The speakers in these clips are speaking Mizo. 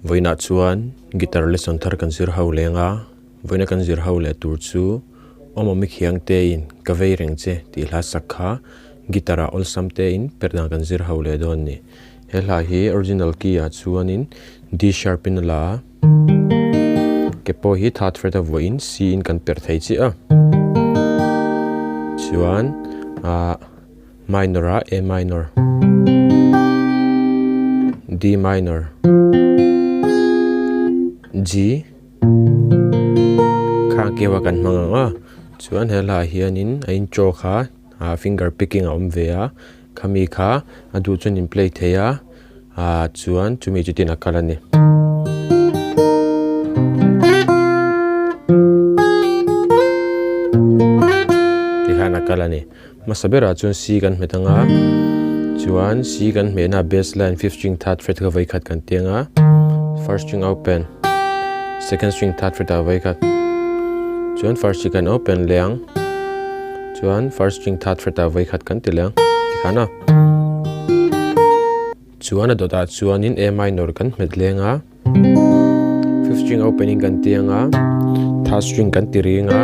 Vawiinah chuan guitar lesson thar kan zir ho leng a, vawiina kan zir ho leh tur chu Awmawmi Khiang tein ka vei reng che tih hla sak kha guitar ah awlsam tein perh dan kan zir ho leh dawn a ni. He hla hi original key ah chuanin D sharp in a la a, ke pawh hi third fret a vuahin C in kan perh thei chiah a, chuan ah Minor ah A minor, D minor, G kha keu a kan hmang ang a, chuan he hlaah hianin a intro kha ah finger picking a awm ve a, khami kha a duh chuan in play thei a, ah chuan chumi chutin a kal a ni. Tikhan a kal a ni. Hmasa berah chuan C kan hmet ang a, chuan C kan hmehna bass line fifth string third fret kha vawikhat kan ti ang a, first string open, second string third fret ah vawikhat, chuan first string kan open leh ang, chuan first string third fret ah vawikhat kan ti leh ang tikhan a. Chuan a dawtah chuanin A minor kan hmet leng a, fifth string opening kan ti ang a, third string kan ti ring a,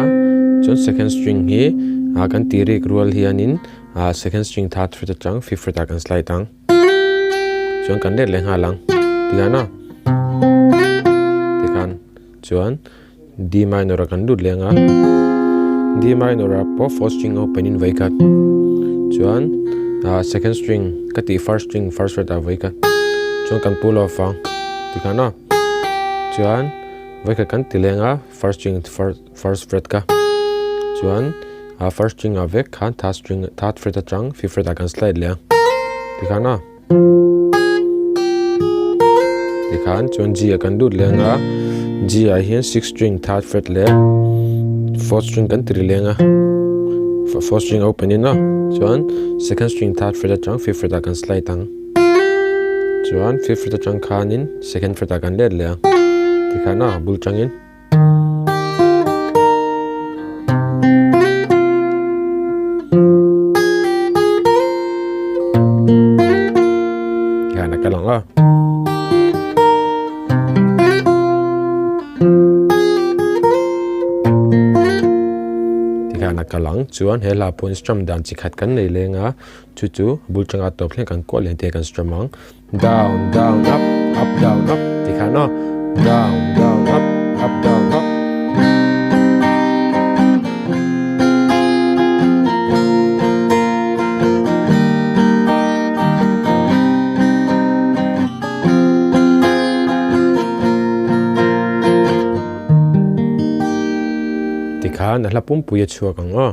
chuan second string hi ah kan ti rik rual hianin ah second string third fret atang fifth fret ah kan slide ang, chuan kan let leh nghal ang tikhan a, tikhan chuan D minor ah kan lut leh ang a, D minor ah pawh fourth string open in vawikhat chuan ah second string ka tih first string first fret ah vawikhat chuan kan pull off ang tikhan a chuan vawikhat kan ti leng a first string first fret ka chuan ah first string ah vek khan third string third fret atang fifth fret ah kan slide leh ang tikhan a. Tikhan chuan G ah kan lut leng a, G ah hian six string third fret leh fourth string kan ti ri leng a, fourth string open in a chuan second string third fret atang fifth fret ah kan slide ang, chuan fifth fret atang khanin second fret ah kan let leh ang tikhan a bul tangin. Hian a kal ang a. Tikhian a kal ang chuan he hla pawhin strum dan chi khat kan nei leng a chu chu bul tanga tawp thleng kan kuah lian te kan strum ang. Down down up up down up ti khan aw down down up up down up. Tikhan a hla pumpui a chhuak ang aw.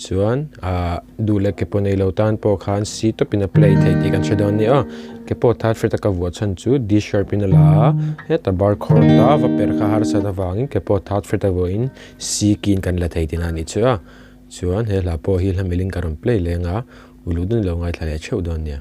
Chuan ah duh leh ke pawh nei lo tan pawh khan C tawpin a play theih tih kan hre dawn nia. Ke pawh third fret a ka vuah chhan chu D sharp in a la a, heta bar chord a va per kha harsat avangin ke pawh third fret a vuahin C key in kan la thei tihna a nih chu a. Chuan he hla pawh hi hla milin ka rawn play leng a, uluk dun i lo ngaithla leh theuh dawn nia.